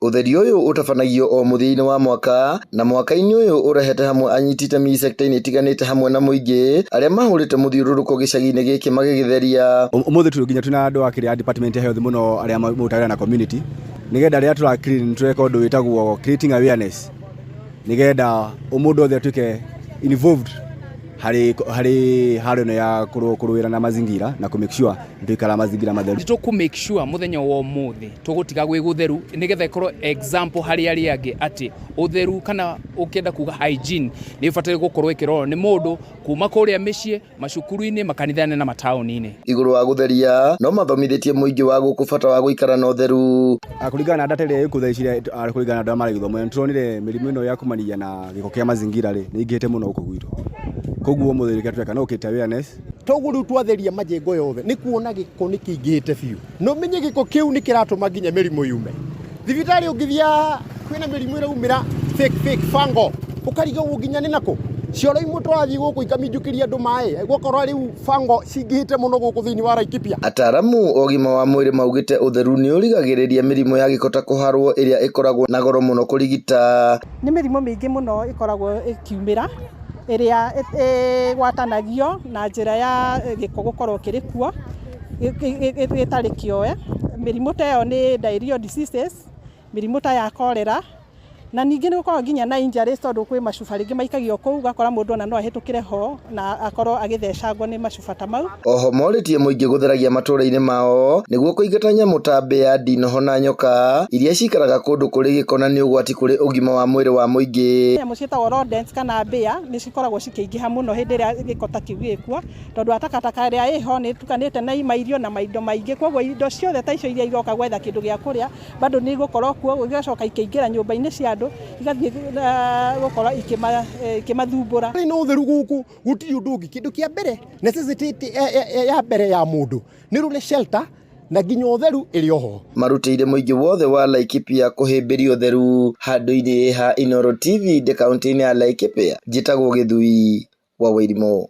Ũtheria ũyũ ũtabanagio o mũthia-inĩ wa mwaka na mwaka-inĩ ũyũ ũrehete hamwe anyiti itemi sekta-inĩ itiganĩte hamwe na mũingĩ arĩa mahũrĩte mũthiũrũrũko gĩcagi-inĩ gĩkĩ magĩgĩtheria. Ũmũthĩ tũrĩ nginya twĩna andũ a kĩrĩa department ya health mũno arĩa marutaga wĩra na community nĩgetha rĩrĩa tũra clean tũreka ũndũ wĩtagwo creating awareness nĩgetha mũndũ othe atuĩke involved harĩ harĩ haro ĩno ya kũrũĩra na mazingira na kũ make sure nĩtwaikara mazingira matheru. Nĩ tũkũ make sure mũthenya wa ũmũthĩ tũgũtiga gwĩ gũtheru nĩgetha ĩkorwo example harĩ arĩa angĩ atĩ ũtheru kana ũkĩenda kuga hygiene nĩ ĩbataire gũkorwo ĩkĩrorwo nĩ mũndũ kuma kũrĩa mĩciĩ, macukuru-inĩ, makanitha-inĩ na mataũni-inĩ. Igũrũ wa gũtheria no mathomithĩtie mũingĩ wa gũkũ bata wa gũikara na ũtheru. Kũringana na data ĩrĩa ĩkuo thaa ici kũringana na andũ arĩa marĩ gĩthomo nĩ tũronire mĩrimũ ĩno ya kumania na gĩko kĩa mazingira rĩ nĩ ĩingĩhĩte mũno gũkũ gwitũ. Koguo ũmũthĩ rĩrĩa tũreka no create awareness. Toguo rĩu twatheria majengo yothe nĩ kuona gĩko nĩ kĩingĩhĩte biũ. Na ũmenye gĩko kĩu nĩ kĩratũma nginya mĩrimũ yume. Thibitarĩ ũngĩthiĩ kwĩna mĩrimũ ĩraumĩra fake fake fungal ũkarigagwo nginya nĩ nakũ. Cioro imwe tũrathiĩ gũkũ ikaminjũkĩria andũ maĩ ũgakora rĩu fungal cingĩhĩte mũno gũkũ thĩinĩ wa Laikipia. Ataramu a ũgima wa mwĩrĩ maugĩte ũtheru nĩ ũrigagĩrĩria mĩrimũ ya gĩko ta kũharwo ĩrĩa ĩkoragwo na goro mũno kũrigita. Nĩ mĩrimũ mĩingĩ mũno ĩkoragwo ĩkiumĩra ĩrĩa ĩgwatanagio na njĩra ya gĩko gũkorwo kĩrĩ kuo gĩtarĩ kĩoe. Mĩrimũ ta ĩyo nĩ diarrheal diseases, mĩrimũ ta ya cholera, na ningĩ nĩ gũkoragwo nginya na injuries tondũ kwĩ macuba rĩngĩ maikagio kũu ũgakora mũndũ ona no ahĩtũkĩre ho na akorwo agĩthecangwo nĩ macuba ta mau. Oho morĩtie mũingĩ gũtheragia matũra-inĩ mao nĩguo kũingata nyamũ ta mbĩa, ndinoho na nyoka iria cikaraga kũndũ kũrĩ gĩko na nĩ ũgwati kũrĩ ũgima wa mwĩrĩ wa mũingĩ. Nyamũ ciĩtagwo rodents kana mbĩa nĩ cikoragwo cikĩingĩha mũno hĩndĩ ĩrĩa gĩko ta kĩu gĩkuo tondũ wa takataka ĩrĩa ĩho nĩ ĩtukanĩte na mairio na maindo maingĩ koguo indo ciothe ta icio iria iroka gwetha kĩndũ gĩa kũrĩa bado nĩ igũkorwo kuo igacoka ikaingĩra nyũmba-inĩ cia andũ igathiĩ gũkorwo ikĩmathumbũra. Na ũtheru gũkũ gũtirĩ ũndũ ũngĩ kĩndũ kĩa mbere necessity ya mbere ya mũndũ nĩ rũre shelter na nginya ũtheru ĩrĩ oho. Marutĩire mũingĩ wothe wa Laikipia kũhĩmbĩria ũtheru handũ-inĩ ha Inooro TV ndĩ kaunti-inĩ ya Laikipia njĩtagwo Gĩthui wa Wairimũ.